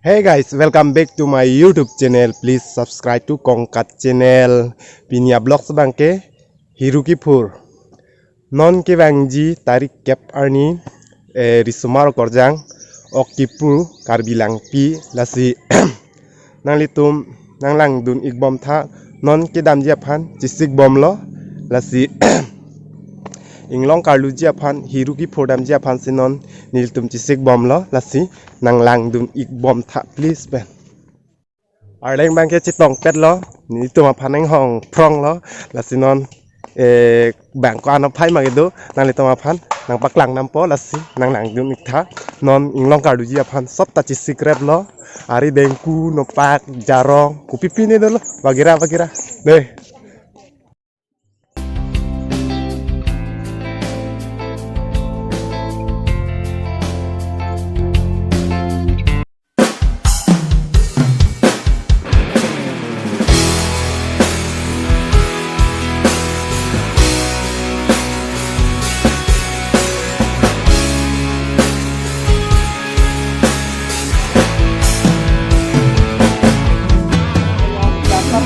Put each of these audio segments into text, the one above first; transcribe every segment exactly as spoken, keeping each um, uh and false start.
Hey guys, welcome back to my YouTube channel. Please subscribe to Kongkat channel. Pini a-vlog abangke Hiru kiphur. Non kevangji tarik kep arni, eh, risomar okorjang, ok kipu Karbi Langpi, lasi nanglitum nanglangdun-ik bomtha, non kedamji aphan chesik bomlo, lasi inglong karluji aphan, Hiru kiphur damji aphansi non nelitum chesik bomlo, lasi nanglangdun-ik bomtha, please pen. Arleng abangke chetongpetlo, nelitum aphan nanghong phronglo, lasi non, eh, bang ko-an aphai ma kedo, nanglitum aphan nangpaklang nampo, lasi nanglangdun-iktha, non inglong karluji aphan sop ta chesik replo, ari dengku, nopak, jarong, kopi pine dolo, wagera wagera. Deh.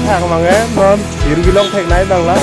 Thang mang eh, non Hiru kelong theknei abang la.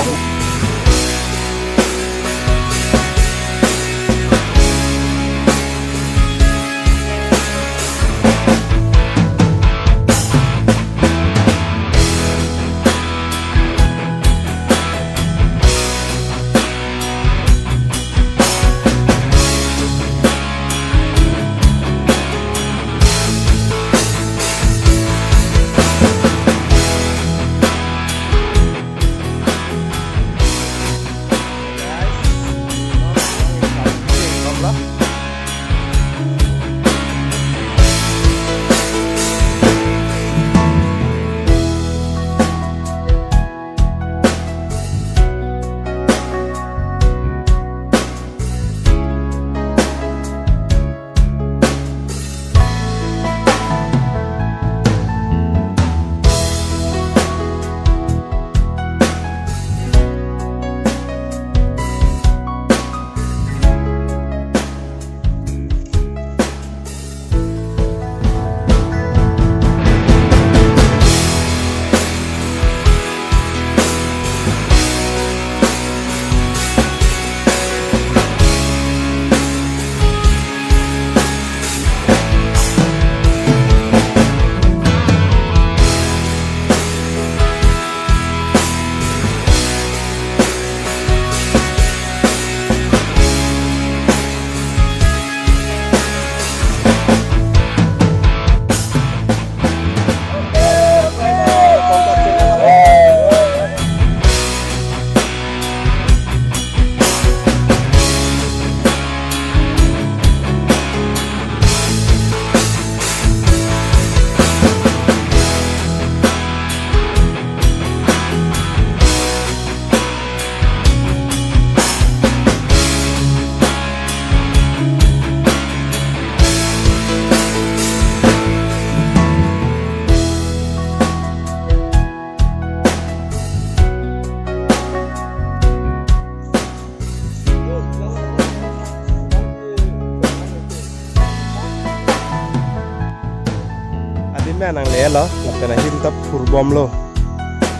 Adim ya nanglelo, lapen Hiru ta phur bomlo.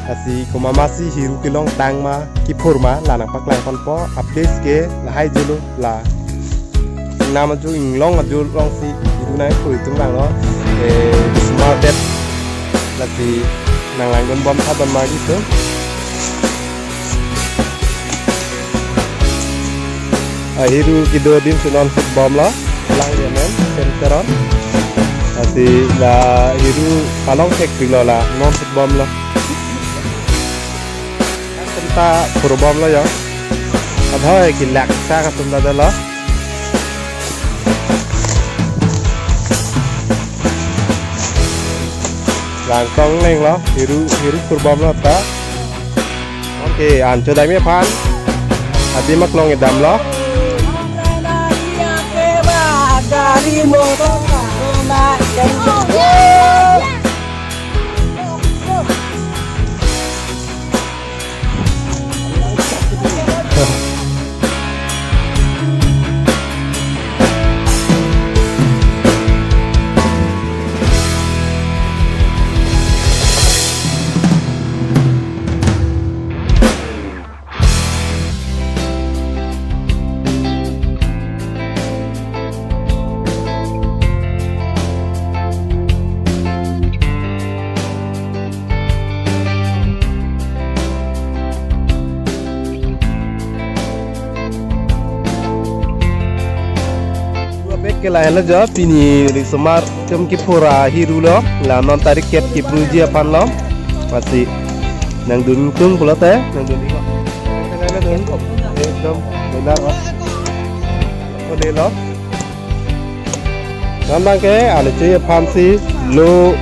Lasi komat masi Hiru kelong tang ma, kiphur ma, la nangpaklang ponpo, updates ke lahai jolo la. Nam aju inglong aju longsi Hiru nangphur itum langlo, eh, smart date. Lasi nanglangdun bomtha don ma gitu. Ah, Hiru kedo adim si non phur bomlo. Lang ya men, pen teron. Lasi la Hiru palong thekpiklo la, non phur bomlo. Atum ta phur bomlo ya. Adhoi kelak sa atum ta dolo. Langtong lenglo, Hiru, Hiru phur bomlo ta. Oke, ancho dam aphan. Adim aklong damlo. Ke lahelo jo, pini riso-mar atum kephura hiru lo, la non tarik kep kepruji aphan lo. Masi nangdun tung pulote, nangdun iko. Ekdom benar. Kode lo. Non abangke, ani chui aphansi, lo,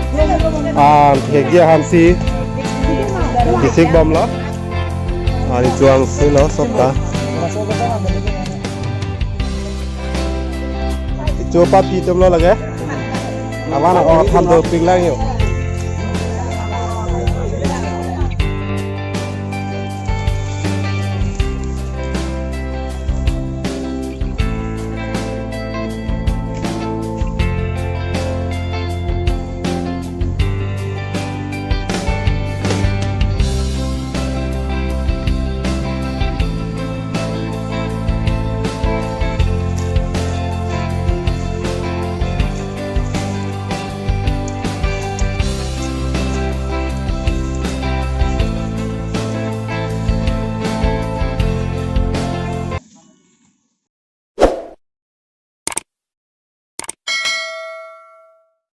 an, thekji aphansi, kisik bom lo. Ani chuang si lo, sopta. Chupa pi tum lo lake. Aman ako than do ping lang yo.